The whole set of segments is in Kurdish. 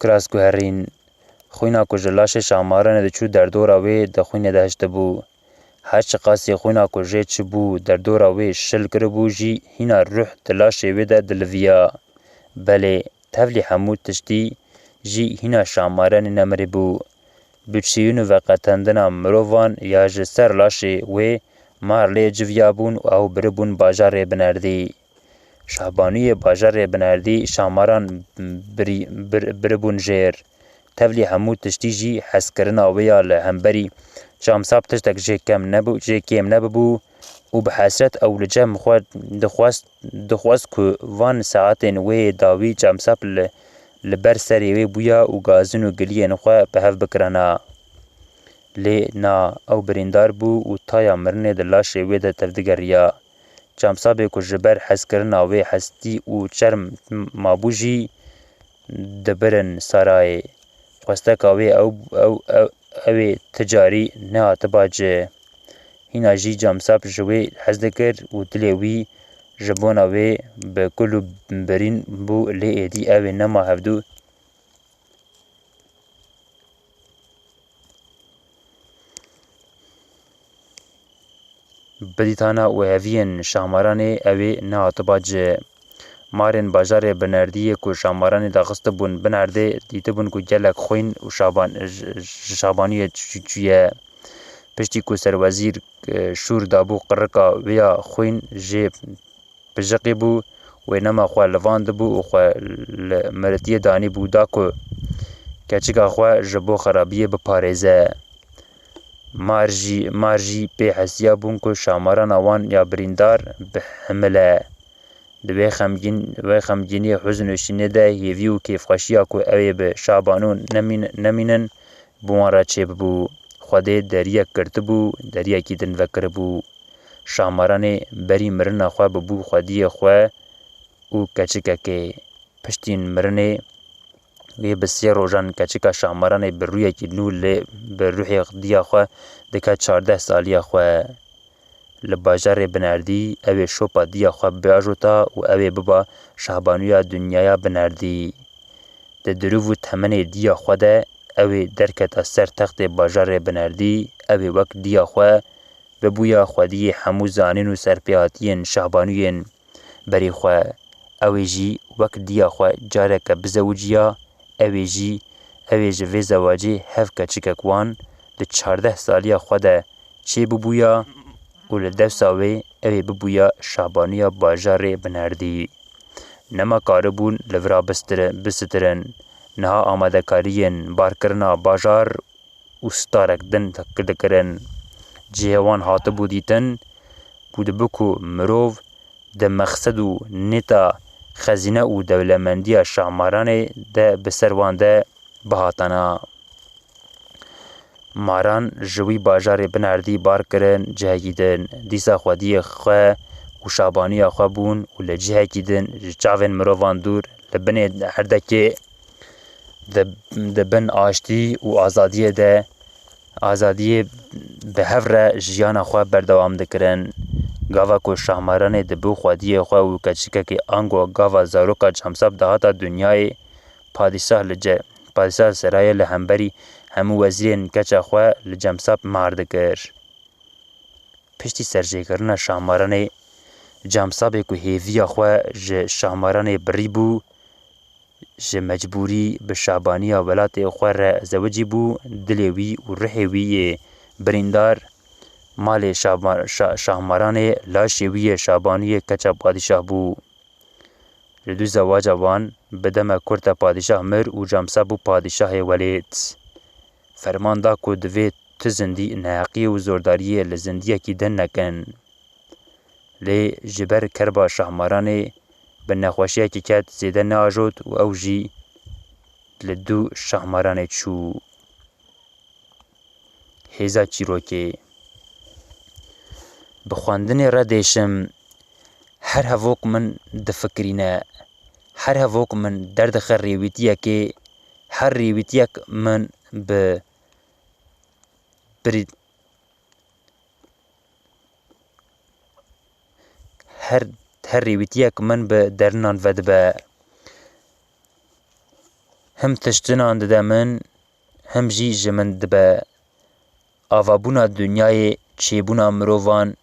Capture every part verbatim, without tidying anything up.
kiras guherîn. Xwîna ku ji laşê Şahmaranê diçû derdora wê di xwînê de hiştibû. Her çiqasî xwîna ku jê çibû derdora wê şil kiribû jî hîna ruh di laşê wê de diliviya. Belê, tevlî hemû tiştî jî hîna Şahmaranê nemiribû. Bi çiyûn û veqetandina mirovan ya ji ser laşê wê mar lê civiyabûn û ew biribûn bajarê Binerdî. Şahbanûyê bajarê Binerdî Şahmaran birî-, bir-, biribûn jêr. Tevlî hemû tiştî jî hezkirina wê ya li hemberî Çamsab tiştek jê kem nebû, jê kêm nebibû û bi hesret ew li cem xwe dixwest, dixwest ku van saetên wê yê dawî Çamsab li, li ber serê wê bûya û gazin û giliyên xwe bi hev bikirana. Lê na, ew birîndar bû û taya mirinê di laşê wê de tevdigeriya. Çamsabê ku ji ber hezkirina wê hestî û çerm mabû jî dibirin sarayê. Xwesteka wê ew, ew, ew, ew ê ti carî nehatiba ci. Hîna jî Çamsab ji wê hez dikir û dilê wî ji bona wê bi kul û birîn bû, lê êdî ew ê nema hevdû bidîtana û heviyên Şahmaranê ew ê nehatiba ci. Marên bajarê Binerdiyê ku Şahmaranê daxistibûn Binerdê, dîtibûn ku gelek xwîn û Şaban-, ji, ji Şabaniyê çû-, çûye. Piştî ku serwezîr, e, şûr dabû qirika wê ya xwîn jê pijiqî bû, wê nema xwe livandibû û xwe li miritiyê danîbû da ku keçika xwe ji bo xerabiyê biparêze. Mar jî, mar jî pê hesiya bûn ku Şahmarana wan ya birîndar bihimile. Di wê xemgîn-, wê xemgîniyê, huzn û şînê de hêvî û kêfxweşiya ku ew ê bi Şahbanû nemîn-, nemînin, bi wan re çêbibû. Xwedê deriyek girtibû, deriyekî din vekiribû. Şahmaranê berî mirina xwe bibû xwediyê xwe û keçikekê. Piştî mirinê wê bi sê rojan keçika Şahmaranê bi rûyekî nû lê bi ruhê diya xwe dike çardeh saliya xwe. Li bajarê Binerdî ew ê şopa diya xwe biajota û ew ê biba Şahbanûya dinyaya Binerdî. Di dirûv û temenê diya xwe de ew ê derketa ser textê bajarê Binerdî, ew ê wek diya xwe bibûya xwediyê hemû zanîn û serpêhatiyên Şahbanûyên berî xwe. Ew ê jî wek diya xwe careke bizewiciya, ew ê jî, ew ê ji vê zewacê hev keçikek wan di çardeh saliya xwe de çêbibûya û li dewsa wê ew ê bibûya Şahbanûya bajarê Binerdî. Nema karibûn li vira bistiri-, bisistirin. Niha amadekariyên barkirina bajar û starek din dikirin. Cihê wan hatibû dîtin ku dibe ku mirov di mexsed û nêta xezîne û dewlemendiya Şahmaranê de bi ser wan de bihatana. Maran ji wî bajarê Binerdî bar kirin cihekî din. Dîsa xwediyê xwe û Şabanûya xwe bûn û li cihekî din ji çavên mirovan dûr li binê herdekê di, di bin aştî û azadiyê de, azadiyê bi hev re jiyana xwe berdewam dikirin. Gava ku Şahmaranê dibû xwediyê xwe û keçikekê ango gava zaroka Çamsab dihata dinyayê, padîşah li ce-, padîşah serayê li hemberî hemû wezîrên keça xwe li Çamsab mar dikir. Piştî serjêkirina Şahmaranê, Çamsabê ku hêviya xwe ji Şahmaranê birî bû, ji mecbûrî bi Şabaniya welatê xwe re zewicî bû, dilê wî û ruhê wî yê birîndar malê Şaba-, Şa-, Şahmaranê, laşê wî yê Şabaniyê keça padîşah bû. Li dû zewaca wan bi dema kurt de padîşah mir û Camsa bû padîşahê Welêt. Ferman da ku divê tu zindî neheqiyê û zordariyê li zindiyekî din nekin. Lê ji ber kerba Şahmaranê bi nexweşiyekî ket zêde neajot û ew jî li dû Şahmaranê çû. Hêza çîrokê. Bi xwendinê re dêşim, her hevok min difikirîne, her hevok min derdixe rêwîtiyekê, her rêwîtiyek min bi birî-, her, her rêwîtiyek min bi derinan vedibe. Him tiştinan dide min, him jî ji min dibe. Avabûna dinyayê, çêbûna mirovan,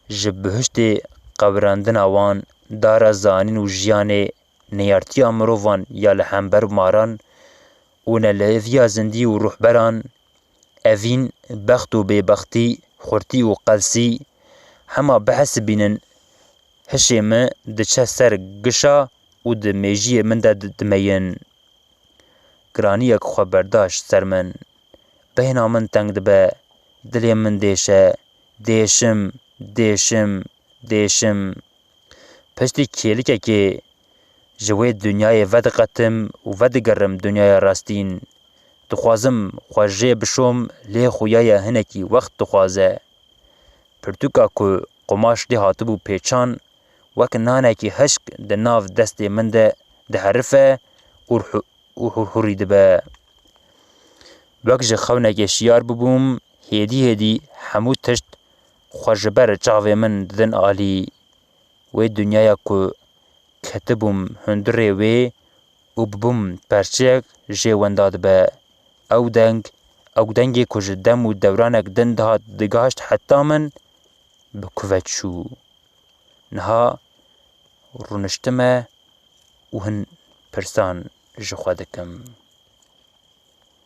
ji bihiştê qewirandina wan, dara zanîn û jiyanê, neyartiya mirovan ya li hember maran û neleviya zindî û ruhberan, evîn, bext û bêbextî, xurtî û qelsî, hema bihesibînin, hişê min diçe ser gişa û di mêjiyê min de di-, dimeyin. Giraniyek xwe berdaş ser min. Bêhna min teng dibe, dilê min dêşe, dêşim, dêşim, dêşim. Piştî kêlikekê ji wê dinyayê vediqetim û vedigerim dinyaya rastîn. Dixwazim xwe jê bişom, lê xuya ye hinekî wext dixwaze. Pirtûka ku qumaş lê hatibû pêçan, wek nanekî hişk di nav destê min de diherife û rhu-, û hurhurî dibe. Wek ji xewnekê şiyar bibûm, hêdî hêdî hemû tişt xwe ji ber çavê min didin alî. Wê dinyaya ku ketibûm hundirê wê û bibûm perçeyek jê wenda dibe. Ew deng, ew dengê ku ji dem û dewranek din dihat digaşt heta min, bi kuve çû. Niha rûniştime û hin pirsan ji xwe dikim.